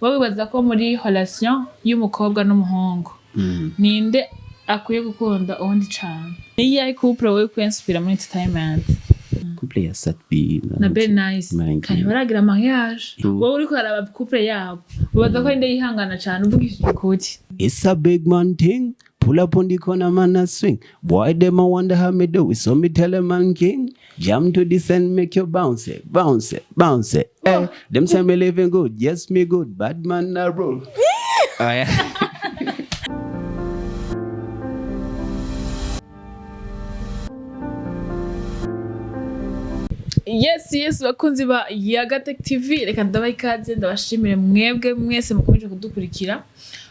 Wowe wibaza ko muri relation y'umukobwa n'umuhungu, ninde akwiye gukunda uwundi cane? Niyihe couple wowe kwinspira muri entertainment? Couple ya Sat-B na Belle Nice. Mangi. Kandi baragira mariage. Wowe uriko uraraba couple yabo, wibaza ko ari nde yihangana cane, uvugishije ukuri? It's a big man thing. Pull up on the corner, man, a swing. Boy, them a wonder how me do it. So me tell a man king. Jam to this and make you bounce it, bounce it, bounce it. Eh, them say me living good. Yes, me good. Bad man a rule. Oh, yeah. Yes, bakunzi ba Yagatech TV, reka ndabaha ikaze, ndabashimire mwebwe mwese mukomeje kudukurikira,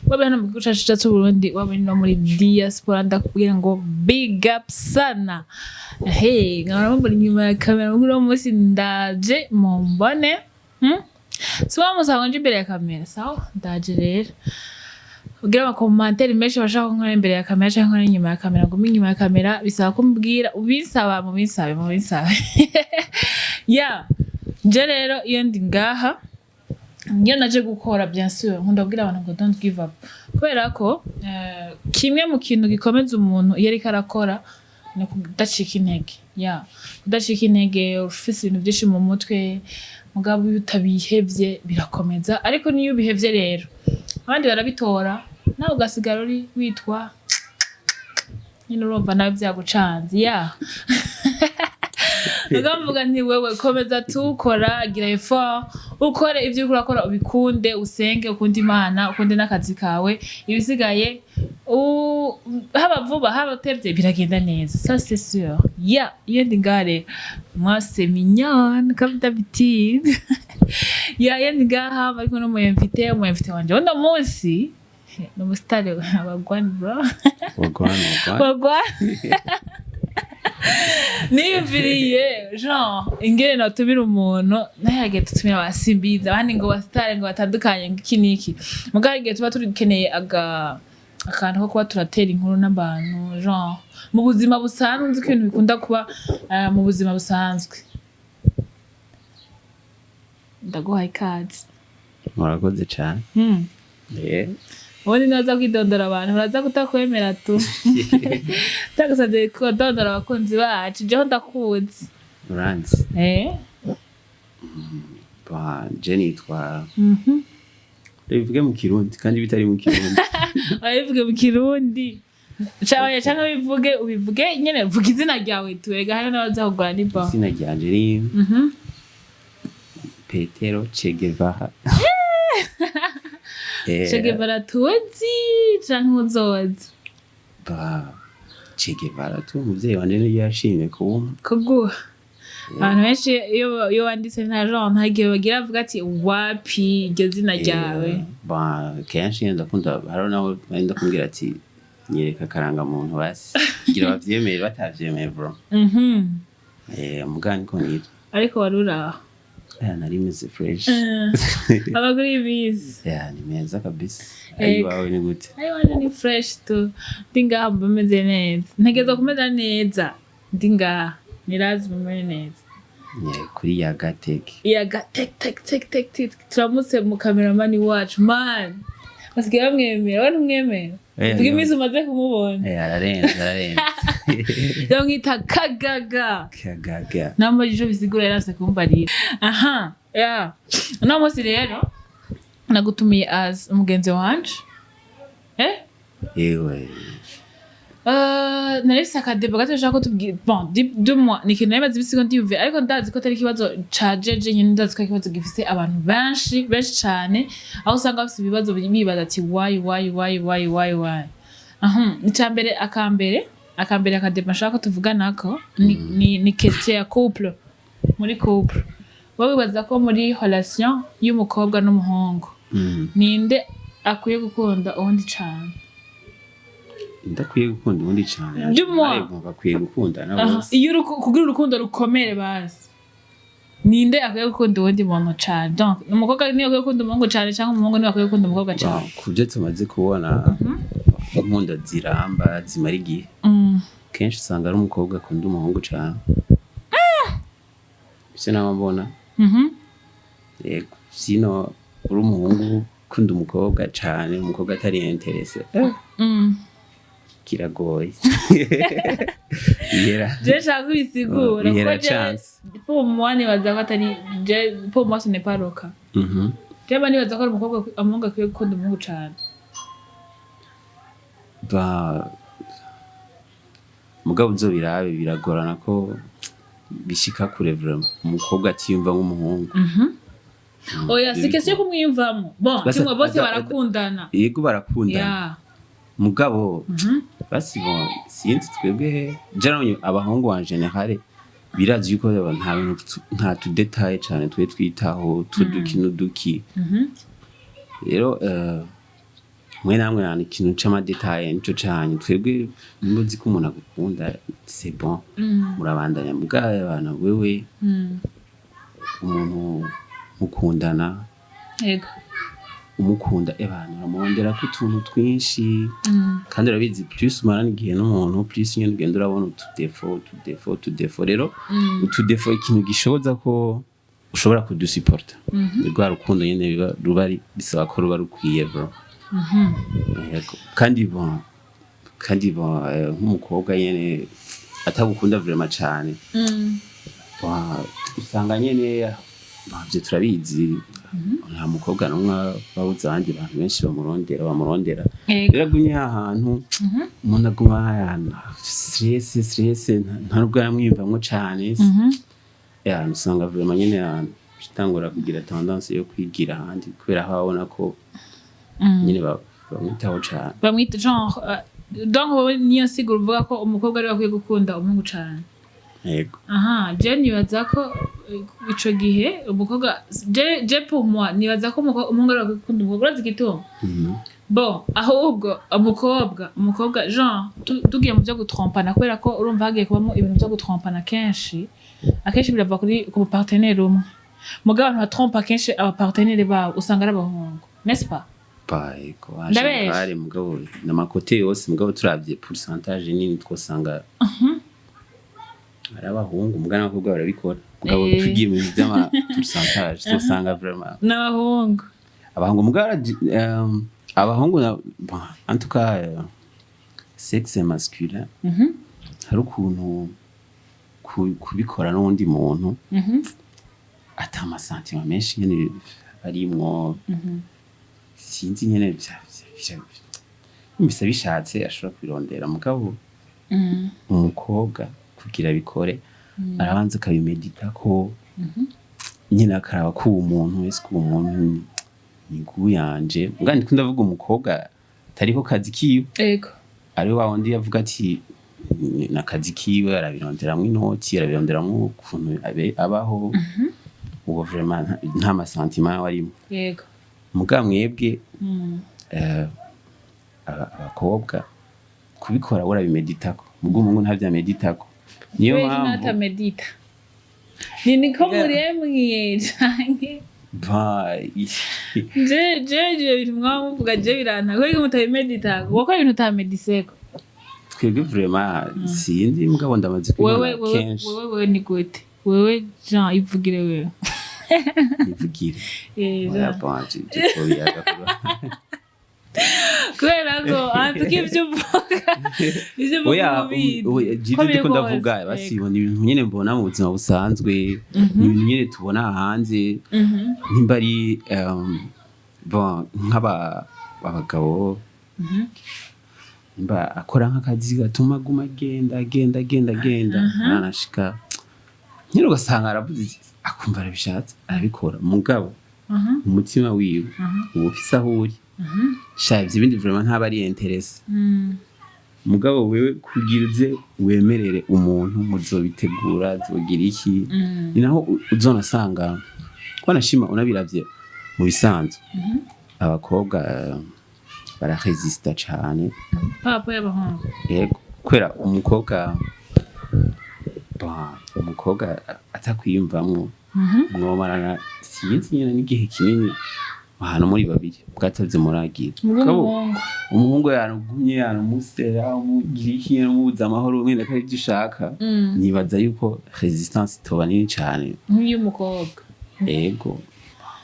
waba hano mu gihugu cacu c'u Burundi, waba no muri diaspora. Ndakubwira ngo big up sana. Hey, nkaba mbona inyuma ya kamera muri uno munsi ndaje mumbone, Si wa musango nje imbere ya kamera, sawa? Ndaje rero ugira ama commentaires menshi bashaka ko nkora imbere ya kamera canke nkora inyuma ya kamera. Ngume inyuma ya kamera bisaba ko mbwira ubisaba, mubisabe, mubisabe. Ya, je rero iyo ndi ngaha, iyo naje gukora, bien sûr nkunda kubwira abantu ngo don't give up, kubera ko kimwe mu kintu gikomeza umuntu iyo ariko arakora ni kudacika intege. Ya, kudacika intege. Ufise ibintu byinshi mu mutwe, mugabo iyo utabihevye birakomeza. Ariko niyo ubihevye rero, abandi barabitora, nawe ugasigara uri witwa nyine, urumva nawe byagucanze. Ya, mvuga nti wewe komeza tukora, gira effort, ukore ibyo uriko urakora, ubikunde, usenge, ukunde Imana, ukunde n'akazi kawe. Ibisigaye haba vuba haba utevye biragenda neza, ça c'est sûr. Ya, iyo ndi ngaha rero, moi c'est mignonne comme d'habitude. Ya, iyo ndi ngaha bari kumwe n'umu invité. Umu invité wanje uno munsi ni umusitari wagwan, bro. Wagwan, wagwan. Wagwan. Niyumviriye genre ingene notumira umuntu, nayagiye tutumira abasimbizi, abandi ngo basitare, ngo batandukanye, ngo iki n'iki. Mugabo igihe tuba tukeneye aga akantu ko kuba turatera inkuru n'abantu, genre mu buzima busanzwe, nzi ko ibintu bikunda kuba mu buzima busanzwe. Ndaguhaye ikaze. Murakoze cane. Ubundi naza kwidondora, abantu baraza kutakwemera tu. Ndagusabye kudondora abakunzi bacu, jeho ndakuzi. Uranzi? Eh. Ba, je nitwa, bivuge mu Kirundi kandi bitari mu Kirundi. Abivuge mu Kirundi canke ubivuge, ubivuge nyene, vuga izina ryawe tu, ega hari n'abaza kugura ni bon. Izina ryanje ni Petero Che Guevara. Che Guevara tuzi canke uzoza? Ba, Che Guevara tu, umuvyeyi wanje niyo yashimye kuwumpa. Kuguha. Abantu benshi iyo wanditse nta genre, nta gihe bagira bavuga ati wapi iryo zina ryawe. Ba, kenshi nyene ndakunda, hariho nawe nari ndakubwira ati nyereka akarangamuntu basi kugira bavyemere, batavyemeye bro. Muga niko nitwa. Ariko wari uraho? Aya, nari meze fresh. Amakuru y'iminsi? Ya, ni meza kabisa. Ayi, wawe ni gute? Ayo, wanje ni fresh tu. Ndi ngaha mba meze neza, ntegerezwa kumera neza. Ndi ngaha ni lazima mere neza. Yeah, kuri Yagatech. Yaga tek tek tek tek tek. Turamutse mu kameramani wacu, man, basigaye bamwemera. We ntumwemera? Vuga iminsi umaze kumubona. Ararenze, ararenze. Bamwita Kagaga. Kagaga. Namba ico bisigura yarase kumbarira. Aha, ya, uno munsi rero nagutumiye as umugenzi wanje, eh. Yewe. Nari mfise aka débat gato nshaka ko tubwira. Bon, du moins ni ikintu nari maze imisi ndiyumvira, ariko ndazi ko atari ikibazo ca jeje nyene, ndazi ko ari ikibazo gifise abantu benshi benshi cane, aho usanga bafise ibibazo bibaza ati why, why, why, why, why, why. Aha, icambere, akambere aka débat nshaka ko tuvuganako ni question ya couple. Muri couple, wowe wibaza ko muri relation y'umukobwa n'umuhungu, ninde akwiye gukunda uwundi cane? Ndakwiye gukunda ubundi cane? Du moins. Ariko bakwiye gukundana bose. Iyo kugira urukundo rukomere basi, ninde akwiye gukunda uwundi muntu cane? Donc umukobwa niwe akwiye gukunda umuhungu cane, canke umuhungu niwe akwiye gukunda umukobwa cane? Bon, ku byo tumaze kubona, inkunda ziramba zimara igihe, kenshi usanga ari umukobwa akunda umuhungu cane. Ivyo nama mbona. Yego, sino uri umuhungu Gukunda umukobwa cane, umukobwa atari intéressé, kiragoye. Bihera Je nshaka kubisigura bihera kuko je chance. Pour moi, nibaza ko atari je, pour moi ce n'est pas le cas. Je mba nibaza ko ari umukobwa, umuhungu akwiye gukunda umuhungu cane. Ba, mugabo uzobirabe, biragorana ko bishika kure vraiment, umukobwa atiyumva nk'umuhungu. Oya, si question yo kumwiyumvamo. Bon, kimwe bose barakundana. Yego, barakundana. Mugabo basi, bon, sinzi, twebwe jarabonye abahungu en général birazi yuko nta bintu nta tu détails cane twe twitaho, tuduki n'uduki. Rero mwe namwe nta ikintu c'ama détails nico canyu. Twebwe nimba uzi ko umuntu agukunda, c'est bon, murabandanya. Mugabo abantu wewe umuntu mukundana, umukunda, ebana uramurondera ko utuntu twinshi. Kandi urabizi, plus umarana igihe n'umuntu, plus nyene ugenda urabona utudefo, utudefo, utudefo. Rero utudefo, ikintu gishoboza ko ushobora kudusuporta ni rwa rukundo nyene, ruba bisaba ko ruba rukwiye, bro. Yego. Kandi bon, nk'umukobwa nyene atagukunda vraiment cane, bon, usanga nyene, bon, ivyo turabizi, nta mukobwa n'umwe babuze abandi bantu benshi bamurondera. Rero agumye ahantu, umuntu aguma ahantu, stress, stress, nta nubwo yamwiyumvamwo cane. Ya, usanga vraiment nyene ahantu itangura kugira tendance yo kwigira ahandi, kubera aho abona ko nyene bamwitaho cane. Bamwita genre, donc wowe niyo nsiguro uvuga ko umukobwa ariwe akwiye gukunda umuhungu cane? Yego. Aha je nibaza ko ico gihe umukobwa, je pour moi nibaza ko umuhungu ariwe akwiye gukunda umukobwa. Urazi igituma? Bon, ahubwo umukobwa genre tugiye mu vyo gutrompana, kubera ko urumva hagiye kubamo ibintu vyo gutrompana, kenshi akenshi birava kuri ku partenaire umwe. Mugabo abantu batrompa kenshi aba partenaire babo usanga ari abahungu, n'est-ce pas? Ba, yego. Ndabesha? Général, mugabo n'ama côtés yose, mugabo turavye pourcentage nini twosanga ari abahungu, mugabo n'abakobwa barabikora. Mugabo tugiye mu bintu vy'ama pourcentage, twosanga vraiment n'abahungu. Abahungu. Mugabo abahungu bon, en tout cas, sexe masculin, hari ukuntu kubikora n'uwundi muntu ata ama sentiments menshi nyene arimwo. Sinzi nyene, yumvise bishatse ashobora kubirondera. Mugabo umukobwa kugira abikore arabanza akabimedita ko nyine, akaraba ko uwo muntu wese, ko uwo muntu ni yanje. Mbwa ndiko ndavuga umukobwa atariko kazi kiwe, ari wa wundi yavuga ati nakazi kiwe, arabironderamwo inoti, arabironderamwo ukuntu abaho. Uwo vraiment nta ma sentiments aba arimo. Muga mwebwe abakobwa kubikora urabimeditako, muga umuhungu ntavyameditako. Niyo Kubera mpamvu natamedita ni niko muremwe canke? Ba, Je ivyo bintu mwaba muvuga je biranta, kubera ko mutabimedita, wakora ibintu utamediseko. Twebwe vraiment sinzi, mugabo ndamaze kubibona Wewe, wewe, kenshi. wewe ni gute? Wewe Jean, ivugire wewe. Nivugire? Eh, Oya, Jean. bon, je twobiyaga Kubera ko antuka ivyo uvuga Oya, ubizi. Oya, Ko jivyo biri ndiko ndavuga kose. basi ni ibintu nyene mbona mu buzima busanzwe, ni ibintu nyene tubona hanze. Nimba ari bon, nk'aba abagabo, nimba akora nk'akazi gatuma aguma agenda, agenda, agenda, agenda, aranashika nyine ugasanga aravuze iki, akumva arabishatse, arabikora. Mugabo umutima wiwe uba ufise aho uri. Sha, ivyo bindi vraiment ntaba ari intéressé. Mugabo wewe kugira uze wemerere umuntu, muzobitegura, azogira iki, ni naho uzonasanga wanashima. Unabiravye mu bisanzwe, abakobwa bararesista cane. Papa y'abahungu. Yego, kubera umukobwa, bah, umukobwa atakwiyumvamwo, mwomarana sinzi nyene n'igihe kinini ahantu muri babiri bwatavye muragira. Mugo Mugabo, umuhungu umuhungu yanugumye, yanumusera, umugira iki, umubuza amahoro mwene ko arivyo ushaka. Nibaza yuko résistance itoba nini cane nk'iy'umukobwa. Ego.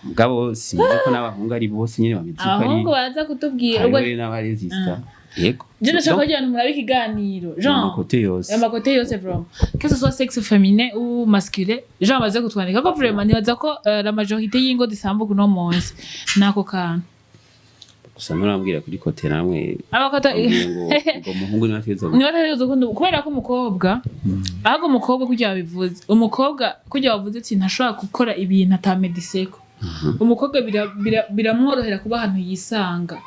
Mugabo simeze ko n'abahungu ari bose nyene bameze uko ari. Abahungu baraza kutubwira. Hariho Ubwo rero n'abaresista, yego. Je ndashaka Donc, kugira ngo murabe ikiganiro genre ama côtés yose. Ama côtés yose vraiment, que ce soit sexe féminin ou masculin, genre baze kutwandika ko vraiment nibaza ko la majorité y'ingo zisambuka uno munsi nako kantu. Gusa nturambwira kuri côté namwe. Abakota. Ambwiye ngo umuhungu niwe ategerezwa Niba atategerezwa gukunda kubera ko umukobwa, ahubwo umukobwa kugira babivuze, umukobwa kugira bavuze ati ntashobora gukora ibintu atamediseko, umukobwa biramworohera kuba ahantu yisanga.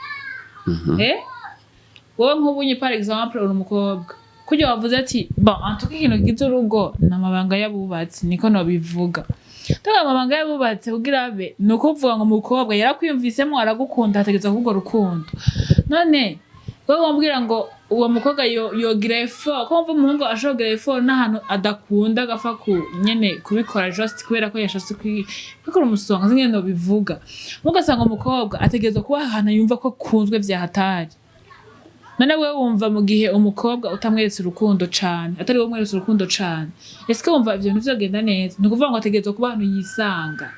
Wowe nk'ubunye, par exemple, uri umukobwa, kugira bavuze ati bon, en tout cas ikintu kigize urugo ni amabanga y'abubatsi, niko nobivuga. Tuvuga amabanga y'abubatsi kugira abe ni ukuvuga ngo umukobwa yarakwiyumvisemo, aragukunda, hategerezwa kuba urwo rukundo. None wowe wambwira ngo uwo mukobwa yogira effort, ko wumva umuhungu ashobora kugira effort n'ahantu adakunda, agapfa ku nyene kubikora just kubera ko yashatse kwikora umusonga, sinzi ingene nobivuga. Mugasanga umukobwa ategerezwa kuba ahantu yumva ko akunzwe vya hatari. None wewe wumva mu gihe umukobwa utamweretse urukundo cane, atari wowe umweretse urukundo cane, ese wumva ivyo bintu vyogenda neza? Ni ukuvuga ngo ategerezwa kuba ahantu yisanga.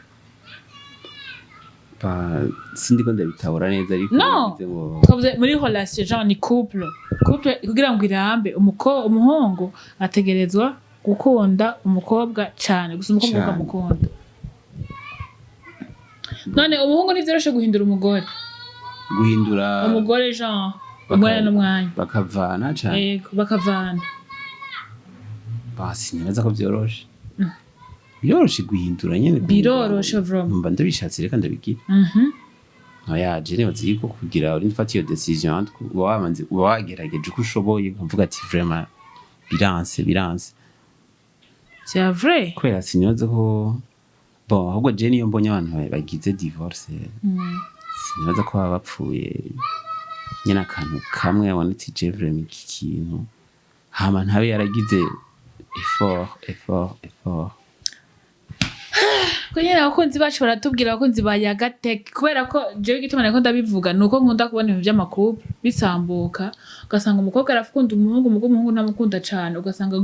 Sindiko ndabitahura neza, ariko No. bivuze ngo Twavuze muri relation, genre ni couple kugira ngo irambe, umuhungu ategerezwa gukunda umukobwa cane gusa, umukobwa Cane. akamukunda. None umuhungu ntivyoroshe guhindura umugore. Guhindura Umugore, genre umwanya n'umwanya. Bakavana cane. Yego, bakavana. Basi nibaza ko vyoroshe, biroroshe guhindura nyene guhindura. Biroroshe vraiment. Numva ndabishatse, reka ndabigira. Oya, je nibaza yuko kugira urinde ufata iyo décision, uba wamanze, uba wagerageje uko ushoboye, ukavuga ati vraiment biranse, biranse. C'est vrai. Kubera sinibaza ko, bon, ahubwo je niyo mbonye abantu bagize divorce, sinibaza ko baba bapfuye nyine akantu kamwe abona ati je vraiment iki kintu, hama ntabe yaragize effort, effort, effort. Ko nyene abakunzi bacu baratubwira, abakunzi ba Yagatech, kubera ko jewe igituma nariko ndabivuga ni uko nkunda kubona ibintu vy'ama couples bisambuka, ugasanga umukobwa arakunda umuhungu, mugo umuhungu ntamukunda cane, ugasanga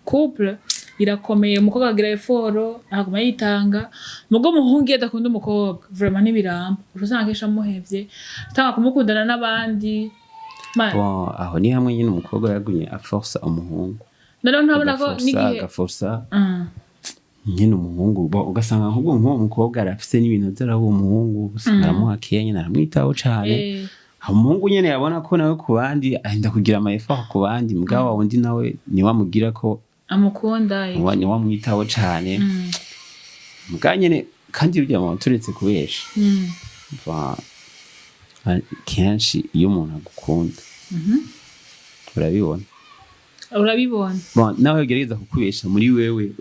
couple irakomeye, umukobwa agira effort, akaguma yitanga, mugo umuhungu iyo adakunda umukobwa vraiment ntibiramba, uca usanga kenshi amuhevye, atanga kumukundana n'abandi. Bon, aho ni hamwe nyine umukobwa yagumye aforsa umuhungu. Noneho ntabona ko Agaforsa, n'igihe agaforsa nyine umuhungu. Bo ugasanga ahubwo nk'uwo mukobwa arafise n'ibintu aza araha uwo muhungu, usanga aramuha keya nyine, aramwitaho cane. Umuhungu nyene yabona ko nawe ku bandi ahinda kugira ama effort ku bandi, mugabo wa wundi nawe niwe amugira ko amukunda. Niwe amwitaho cane. Mugabo nyene kandi burya mu turetse kubesha, kenshi iyo umuntu agukunda urabibona. Urabibona. Bon, nawe ugerageza kukubesha, muri wewe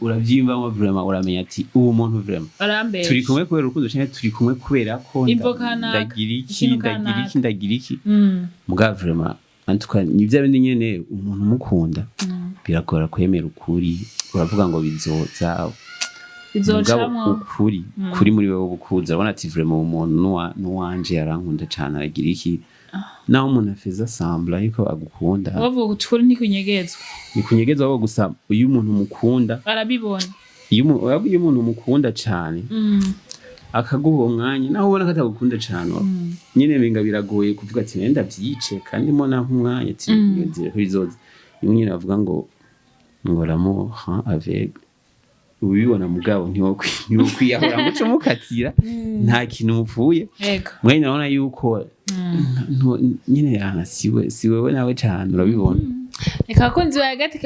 uravyiyumvamo vraiment, uramenya ati uwo muntu vraiment arambesha. Turi kumwe kubera urukundo canke turi kumwe kubera ko Imvo kanaka, ndagira iki, ikintu ndagira kanaka. iki, ndagira iki. Mugabo vraiment, en tout cas, ni vya bindi nyene, umuntu umukunda biragora kwemera ukuri, uravuga ngo bizoza. Mugabo Bizocamwo. ukuri kuri muri wewe ubukuza, urabona ati vraiment umuntu nuwanje, yarankunda cane, aragira iki, naho umuntu afeza semblant ariko agukunda. Bavuga ukuri ntikunyegezwa. Ni kunyegeza ahubwo, gusa iyo umuntu umukunda arabibona. Iyo umuntu umukunda cane akaguha uwo mwanya, naho ubona ko atagukunda cane, nyene benga biragoye kuvuga ati nenda ndavyice kandi mbona nk'umwanya ati nzira ko bizoza. Nimwe nyene bavuga ngo l'amour rend aveugle, ubibona, mugabo ntiwokwiyahura ngo uce umukatira, nta kintu mupfuye. Mwene urabona yuko nyine yana siwe, si wewe nawe cane, urabibona. Reka abakunzi ba Gati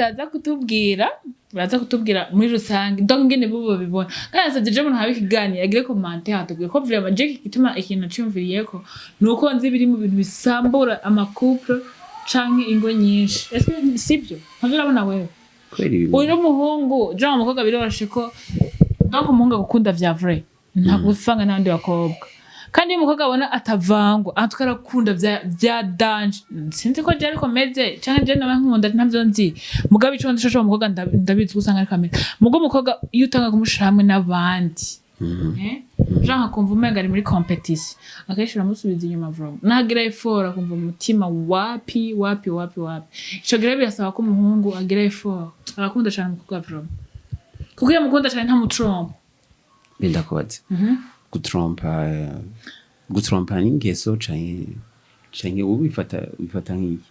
baza kutubwira muri rusange, donc ingene bo babibona. Kandi nasabye je umuntu habe ikiganiro agire commentaire atubwire ko vraiment je igituma ikintu naciyumviriyeko ni uko nzi biri mu bintu bisambura ama couples canke ingo nyinshi. Ese sibyo? Ntavyo urabona wewe? Kubera ibi. Uyu muhungu jean umukobwa biroroshe ko donc umuhungu agukunda vya vrai, ntagufanga n'abandi bakobwa. Kandi iyo umukobwa abona atavangwa, atwe arakunda vya danger. Sinzi ko je ariko meze canke je nawe nkunda, ntavyo nzi. Mugabo ico nzi coco, umukobwa ndabizi ko usanga ariko ameze. Mugo umukobwa iyo utanga kumushira hamwe n'abandi, jean akumva umenga ari muri compétition, akenshi uramusubiza inyuma vraiment, nagira effort akumva umutima wapi, wapi, wapi, wapi. Ico gihe birasaba ko umuhungu agira effort, arakunda cane umukobwa vraiment, kuko iyo amukunda cane ntamutrompa. Benda kubaza. Gutrompa n'ingeso canke ubifata nk'iki?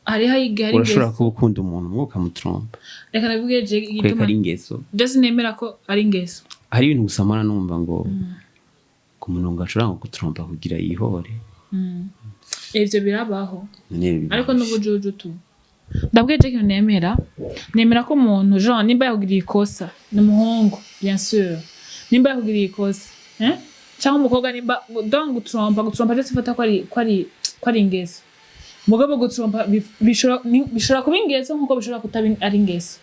Hariho igihe hari Urashobora ingeso. kuba ukunda umuntu mwo ukamutrompa. Reka nabibwire je Kwereka igituma ari ingeso. Je sinemera ko ari ingeso. Hari ibintu gusa mpora numva ngo ku muntu ngo ashobora ngo gutrompa kugira yihore. Ivyo birabaho. None Ariko n'ubujuju tu. Ndabwiye je ikintu nemera, nemera ko umuntu, genre, nimba yakugiriye ikosa, ni umuhungu bien sûr, nimba yakugiriye ikosa, eh? Cyangwa umukobwa, nimba donc gutrompa je sifata ko ari ingeso. Mugabo gutrompa bishobora kuba ingeso nkuko bishobora kutaba ari ingeso.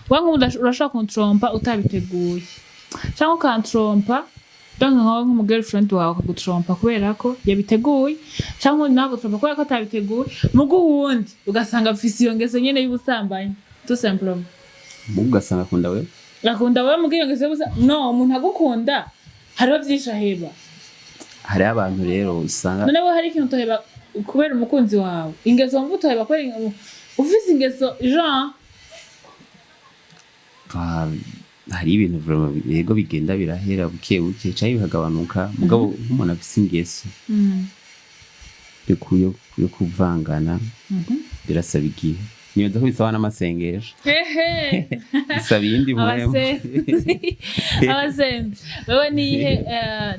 Wewe nk'ubu urashobora kuntrompa utabiteguye, cyangwa ukantrompa, donc nkawe nk'umu girlfriend wawe akagutrompa kubera ko yabiteguye, cyangwa undi nawe agutrompa kubera ko atabiteguye. Mugo uwundi ugasanga afise iyo ngeso nyene y'ubusambanyi, tout simplement. Mugu ugasanga akunda we. Akunda wewe muga iyo ngeso no umuntu agukunda hariho vyinshi aheba. Hariho abantu rero usanga None we hari ikintu utoheba kubera umukunzi wawe? Ingeso wumva utoheba kubera ufise ingeso, genre? Ah, hari ibintu vraiment yego bigenda birahera buke buke canke bikagabanuka, mugabo nk'umuntu afise ingeso yo kuvangana, birasaba igihe. Nibaza ko bisaba n'amasengesho, bisaba iyindi mpwemu. Abasenzi, abasenzi, wewe nihe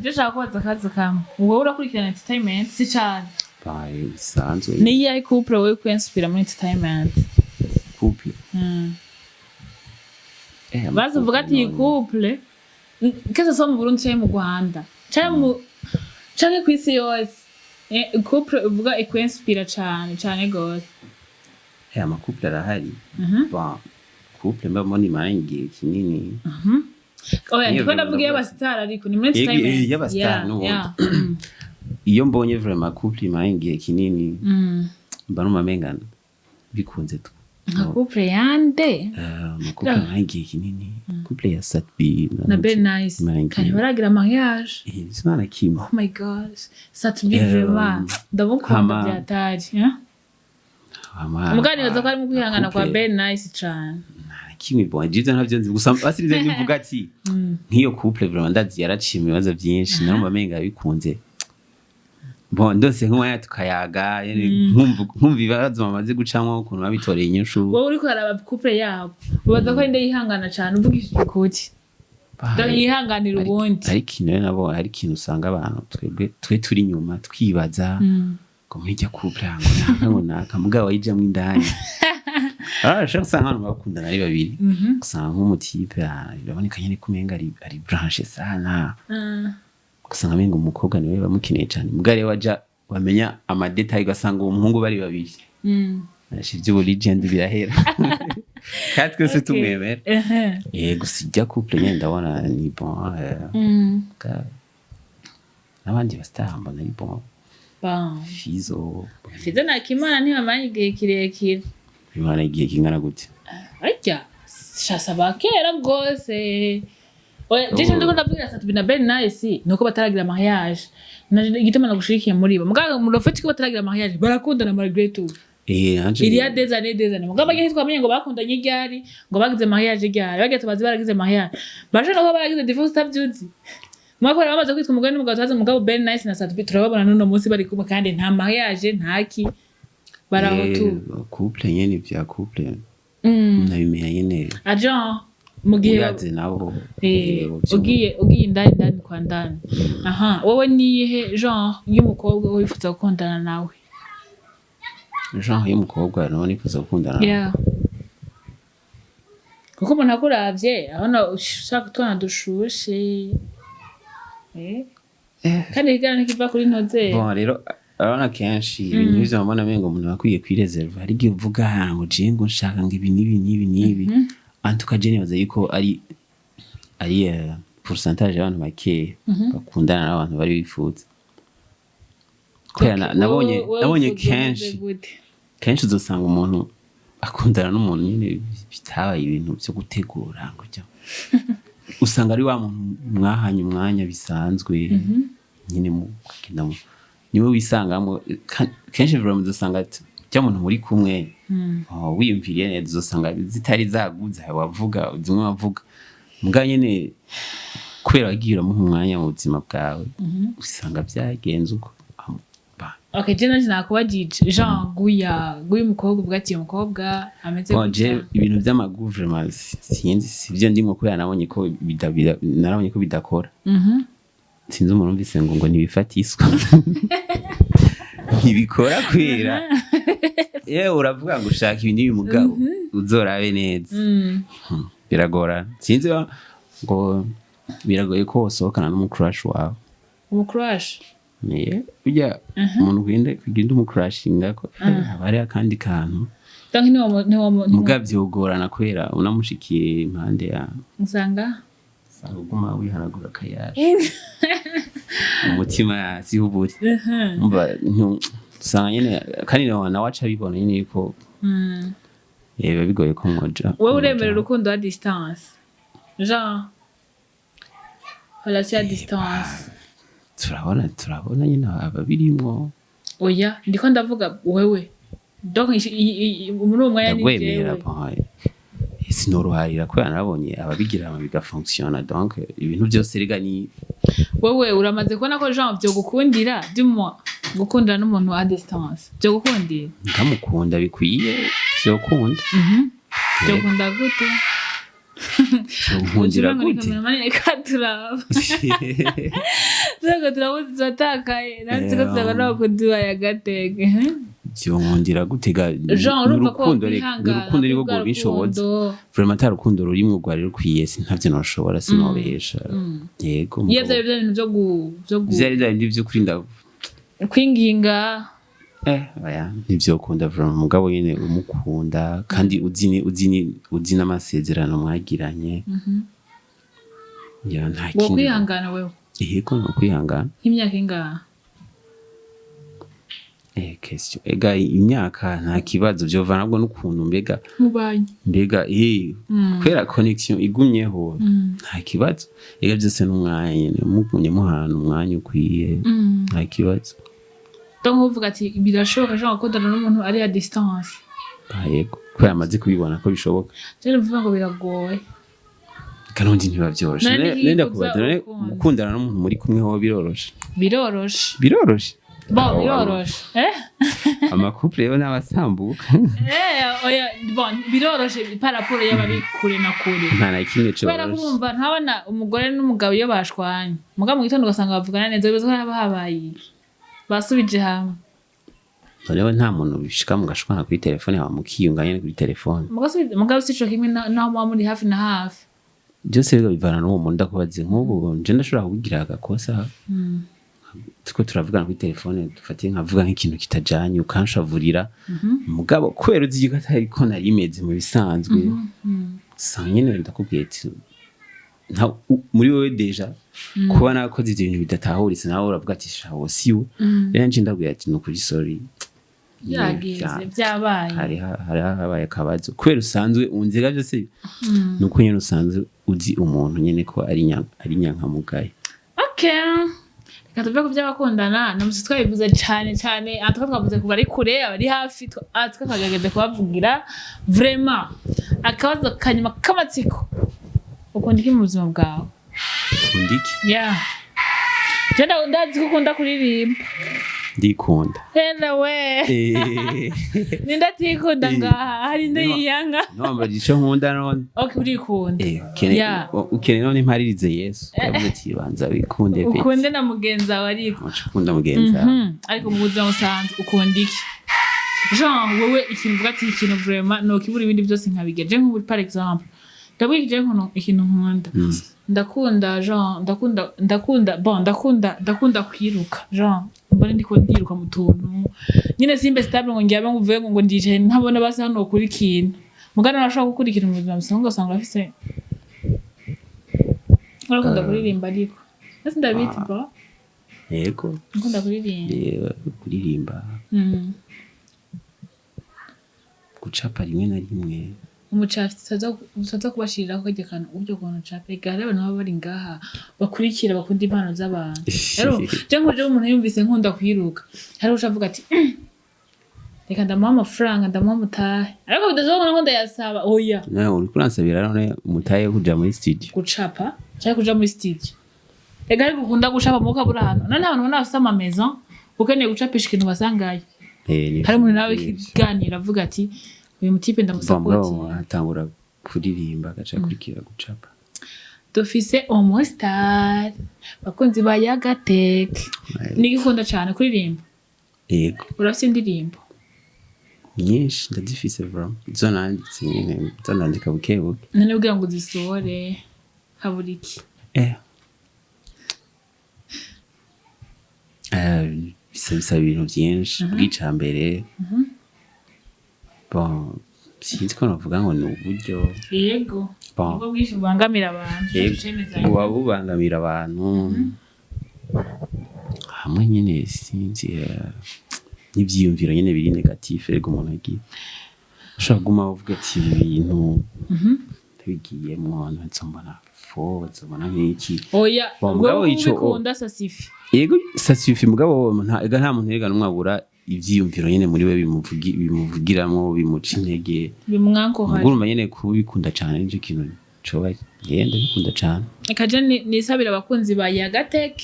je shaka kubaza akabazo kamwe. Wowe urakurikirana entertainment si cane? Baye, bisanzwe. Ni iyahe couple wowe kwinspira muri entertainment? Couple? Bazi uvuga ati iyi couple, que ce soit mu Burundi canke mu Rwanda canke kw'isi yose, couple uvuga ikwinspira cane cane gose. Ama couple arahari. Bon, couple mba mbona imaranye igihe kinini. Oya, Niyo ndiko ndavuga ndavuga. iy'abasitari, ariko ni muri Yego, entertainment. y'abastar n'ubundi. Yeah. Iyo mbonye vraiment couple imaranye igihe kinini, mba numva menga bikunze tu. Nka couple yande? Ama couple imaranye igihe kinini, couple ya Sat-B Na Belle Nice. imaranye Kandi igihe. baragira mariage. Sinana kimwe. Oh my gosh, Sat-B vraiment ndamukunda. Byatari, eh? Mugabo nibaza ko harimo kwihangana kwa Couple- Belle Nice cane. Kimwe, bon, jivyo ntavyo nzi, gusa basi nivyo mvuga ati nk'iyo couple vraiment ndazi yaraciye mu bibazo byinshi, narumva menga bikunze. Bon, ndose nk'umwanya tukayaga nyene, nkumva ibibazo bamaze gucamwo, ukuntu babitoreye inyishu. Wowe uriko uraraba couple yabo, ubaza ko ari nde yihangana cane, uvugishije ukuri? Donc yihanganira ubundi. Hari ikintu rero nabonye, hari ikintu usanga abantu twebwe twe turi inyuma twibaza ngo muri irya couple ngo naka, ngo naka, mugabo wayijamwo indani. Ushobora gusanga abantu bakundana ari babiri, usanga nk'umu type, biraboneka nyene ko umenga ari branché sana, ugasanga amenga umukobwa niwe bamukeneye cane. Mugabo rero waja wamenya ama détails, ugasanga uwo muhungu bari babiri. Asha, ivy'ubu legend birahera kandi twese tumwemera. Gusa ijya couple nyene ndabona ni bon. N'abandi ba star mbona ari bon. Bon. Fizo. Fizo na Kimana ntibamanye igihe kirekire. Bimara igihe kingana gute? Arya shasa ba kera rwose. Oya, jeje ndiko ndavugira Sat-B na Belle Nice nuko bataragira mariage. Igituma nagushigikiye muri bo. Mugabo mu rofeti ko bataragira mariage, barakundana malgré tout. Nanje Il y a des années, des années. Mugabo bagiye twamenye ngo bakundanye ryari, ngo bagize mariage ryari. Bagiye tubazi baragize mariage. Baje no kuba baragize divorce utavyuzi. Mwako rero bamaze kwitwa umugore n'umugabo tubazi, mugabo Belle Nice na Sat-B turababona n'uno munsi bari kumwe kandi nta mariage nta ki. Baraho tu. Couple nyene, vya couple nabimenya nyene. Agent mu gihe Uyaze nabo. Ugiye indani ndani kwa ndani. Aha, wowe niyihe genre y'umukobwa wifuza gukundana nawe? Genre y'umukobwa nawe nifuza gukundana nawe? Yeah. Kuko umuntu akuravye abona ushaka utwana dushushe. Kandi ikiganiro ntikiva kuri ntoze. Bon, rero urabona kenshi ibintu nk'ivyo mbona mengo umuntu aba akwiye kwireserva. Hari igihe uvuga ngo je ngo nshaka ngo ibi n'ibi n'ibi n'ibi. En tout cas je nibaza yuko ari pourcentage y'abantu bakeya bakundana n'abantu bari bifuza, kubera nabonye Wowe nabonye wifuza umeze kenshi gute? Kenshi uzosanga umuntu akundana n'umuntu nyine bitabaye ibintu vyo gutegura, ngo byo usanga ari wa muntu mwahanye umwanya bisanzwe nyine mukagenda niwe wisangamo. Kenshi vraiment uzosanga ati cya muntu muri kumwe, oh, wiyumviriye neza uzosanga zitari zaguze wavuga zimwe wavuga, muga nyene Kubera wagiye uramuha umwanya mu buzima bwawe, usanga byagenze uko. Okay, je nanje nakubajije genre guya guya umukobwa, uvuga ati uyu mukobwa ameze Bon, je gutya. Ibintu vy'amagoût vraiment sinzi, sivyo ndimwo, kubera nabonye ko narabonye ko bidakora. Sinzi umuntu umvise ngo ntibifatiswa, ntibikora, kubera yewe uravuga ngo ushaka ibi n'ibi, mugabo uzorabe neza. Biragorana, sinzi ngo biragoye ko wosohokana n'umucrush wawe. Umucrush? Niye burya umuntu ugenda umucrushinga ko haba hariho akandi kantu. Donc ntiwo Muga vyogorana kubera unamushikiye impande ya usanga usanga uguma wihanagura akayasha umutima, siho uburi. Umva, usanga nyene kandi nawe aca abibona nyene yuko biba bigoye ko mwoja. Wowe uremera urukundo à distance, genre relation à distance? Turabona nyene ababirimwo. Oya, ndiko ndavuga wewe. Donc muri uwo mwanya ni Ndagwemera. jewe. Bon, sinoroharira kubera narabonye ababigira hama bigafonctiona. Donc ibintu byose rega ni Wewe uramaze kubona ko genre vyogukundira, du moins gukundana n'umuntu à distance vyogukundira? Ndamukunda bikwiye, vyokunda. Vyokunda gute? Vyonkundira gute? Reka turaba, turiko turabuze, turatakaye natwe ko turaba n'abakunzi ba Yagateke. Vyonkundira gute ga? Genre urumva ko N'urukundo reka, kwihangana n'urukundo nirwo kubwa rwobinshoboza. rukundo. Vraiment ata rukundo rurimwo rwari rukwiye, ntavyo noshobora, sinobesha, yego. Iyo vyari bya bintu vyo Vyari vya bindi vy'ukuri nda kwinginga. Oya, ntivyokunda vraiment. Mugabo nyene umukunda kandi uzi n'amasezerano mwagiranye, ya nta Wo kindi. kwihangana wewe? Yego, no kwihangana. Nk'imyaka ingahe? Question ega, imyaka nta kibazo, vyovana nabwo n'ukuntu mbega Mubanye. Mbega kubera connexion igumyeho, nta kibazo. Ega byose n'umwanya nyene, mugumye muhana umwanya ukwiye, nta kibazo. Donc uvuga ati birashoboka genre gukundana n'umuntu ari à distance? Ah, yego, kubera amaze kubibona ko bishoboka. Je numva ngo biragoye. Kandi ntibavyoroshe. None Nenda ntiyikuza kubaza none, urukundo. gukundana n'umuntu muri kumwe ho biroroshe? Biroroshe. Biroroshe? Bon, Aho, biroroshe, eh. Amacouple rero n'abasambuka. Oya, bon, biroroshe par rapport y'abari kure na kure. Nta na kimwe Kubera ko coroshe. urumva ntabona umugore n'umugabo iyo bashwanye, mugabo mu gitondo ugasanga bavugana neza, bibaza ko haba habaye iki? Basubije hamwe. Noneho nta muntu bishika mugashwana kuri telefone, hama mukiyunga nyene kuri telefone. Mugabo si ico kimwe naho muba muri hafi na hafi. Byose rero bivana n'uwo muntu. Ndakubaze, nk'ubu nje ndashobora kukugira agakosa, turiko turavugana kuri telefone, dufatiye nkavuga nk'ikintu kitajanye, ukanshavurira, mugabo kubera uzi yuko atari ko nari imeze mu bisanzwe, usanga nyene ndakubwiye ati muri wewe déjà kuba nakoze ivyo bintu bidatahuritse, nawe uravuga ati shawo siwe. Rero nje ndabwira ati nukuri sorry. Byagenze, byabaye. Hari habaye akabazo kubera usanzwe unziga byose, nuko nyene usanzwe uzi umuntu nyene ko ari nyankamugayo. Okay, reka tuve ku by'abakundana. Namusi twabivuze cyane cyane, aha twavuze ku bari kure, abari hafi, aha twagerageje kubavugira vraiment. Akabazo kanyuma k'amatsiko: ukunda iki mu buzima bwawe? Ukunda iki? Yeah, je ndazi ko ukunda kuririmba. Ndikunda. Hela we! Ninde atikunda ngaha? Hari inde yiyanga? Nowambaje ico nkunda none. Okay, urikunda. Ukeneye ukeneye none imparirize Yesu yavuze ati banza wikunde pe. Ukunde na mugenzi wawe ariko. Uca ukunda mugenzi wawe. Ariko mu buzima busanzwe ukunda iki? Genre wowe ikintu uvuga ati ikintu vraiment nokibura, ibindi byose nkabigira. Je nk'ubu par exemple, ndabwira je nkuntu ikintu nkunda. Ndakunda genre ndakunda bon, ndakunda kwiruka, genre mbona ndiko ndiruka mu tuntu nyine, simbe stable ngo ngiye ngo uvuye ngo ndicaye ntabona basi hano kuri ikintu. Mugana urashobora gukora ikintu mu buzima busanzwe ugasanga urafise urakunda kuririmba, ariko ese ndabizi ba. Yego. Ukunda kuririmba. Kuririmba, gucapa rimwe na rimwe. Umucafi tutaza kubashiriraho karya kantu uburyo kuntu ucapa. Ega hariho abantu baba bari ngaha bakurikira, bakunda impano z'abantu. Rero je nkuje umuntu yumvise nkunda kwiruka, hariho uca avuga ati Reka ndamuha amafaranga, ndamuha umutahe, ariko bidasobanura ngo ndayasaba, oya. Nawe uriko uransabira none umutahe wo kuja muri studio? Gucapa cyangwa kuja muri studio. Reka, ariko ukunda gucapa muka buri ahantu none abantu ubona bafise ama maison, ukeneye gucapisha ikintu basangayo. Hari umuntu nawe ikiganiro avuga ati uyu mutipe Mugabo ndamusapoti. Atangura kuririmba, agaca akurikira gucapa. Dufise umustar, bakunzi ba Yagatek. Nigikunda cyane kuririmba? Yego. Urafise indirimbo? Nyinshi ndazifise vraiment, izo nanditse nyene, izo nandika buke buke. None kugira ngo uzisohore habura iki? Bisaba ibintu byinshi. Bw'icambere, bon, sinzi ko novuga ngo ni uburyo. Yego. Bon. Ubwo bwinshi bubangamira abantu. Yego. Tucemezanya. Buba bubangamira abantu hamwe nyene, sinzi, n'ivyiyumviro nyene biri négatif. Rego umuntu agiye ushobora kuguma uvuga ati ibi bintu ndabigiyemwo, abantu bazombona fo, bazobona nk'iki. Oya. Bon, ubwo mugabo ubikunda, ça suffit. Yego, ça suffit, mugabo nta ega nta muntu rega n'umwe abura ivyiyumviro nyene muri we bimuvugiramwo, bimuca intege. Bimwankohaje. Ubwo urumva nyene kubikunda cane nico kintu coba genda bikunda cane. Reka je nisabire abakunzi ba Yagatek,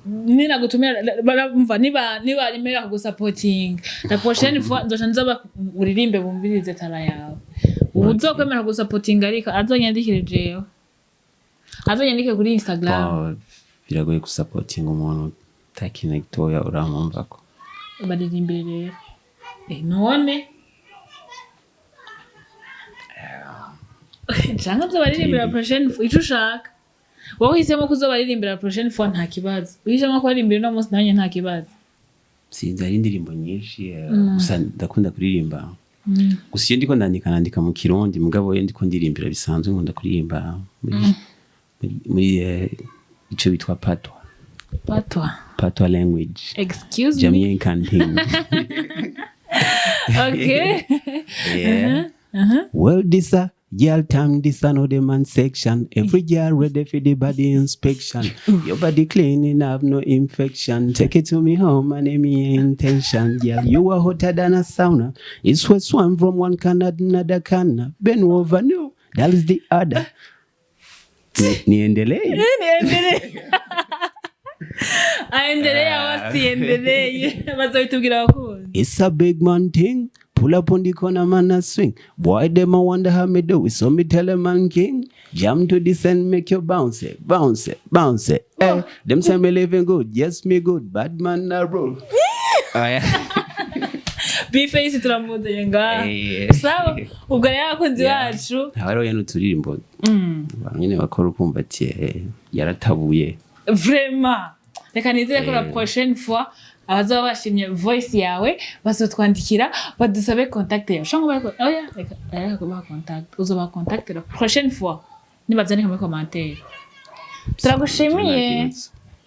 ninagutumira baramva niba nimera kugusapotinga, la prochaine fois nzoca nza uririmbe bumvirize tara yawe. Uzokwemera kugusapotinga, ariko azonyandikire jewe, azonyandike kuri Instagram. Bon, biragoye gusapotinga umuntu ata kintu gitoya uramwumvako. Baririmbire rero. None canke uzobaririmbira prochaine fois, ico ushaka wowe. Uhisemo ko uzobaririmbira prochaine fois, nta kibazo. Uhisemo kubaririmbira uno munsi, nanjye nta kibazo. Sinzi, hari indirimbo nyinshi, gusa ndakunda kuririmba. Gusa iyo ndiko ndandika, nandika mu Kirundi, mugabo iyo ndiko ndirimbira bisanzwe nkunda kuririmba muri ico bitwa patois. Patois? Patois language. Excuse me? Jamaican thing. Okay. Yeah. Well, this a girl time, this a no the man section. Every girl ready for the body inspection. Your body clean have no infection. Take it to me home and me intention. Girl, you are hotter than a sauna. It's what swam from one corner to another corner. Bend over, no, that is the other. Niendelee? Niendelee, aendelee aho asiendelee, bazobitubwira abakunzi. It's a big man thing. Pull up on the corner, man, a swing. Boy, them a wonder how me do it. So me tell a man king. Jam to this and make you bounce it, bounce it, bounce it. Eh, them say me living good. Yes, me good. Bad man a roll. Oh, yeah. B-Face turamuzanye ngaha. Sawa, ubwo rero abakunzi bacu. Haba hariho n'uturirimbo abantu nyene bakora ukumva ati yaratabuye. Vraiment, reka nizere ko la prochaine fois abazaba bashimye voice yawe bazotwandikira badusabe contact yawe. Ushobora kuba, oya, reka kubaha contact, uzobaha contact la prochaine fois nibavyandika muri commentaire. Turagushimiye.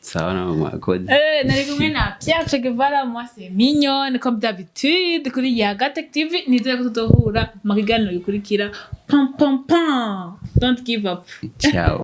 Sawa, namwe mwakoze. Nari kumwe na Pierre Che Guevara, moi c'est Mignonne, comme d'habitude kuri Yagatech TV. Nizere ko tuzohura mu kiganiro gikurikira. Pam pam pam, don't give up. Ciao.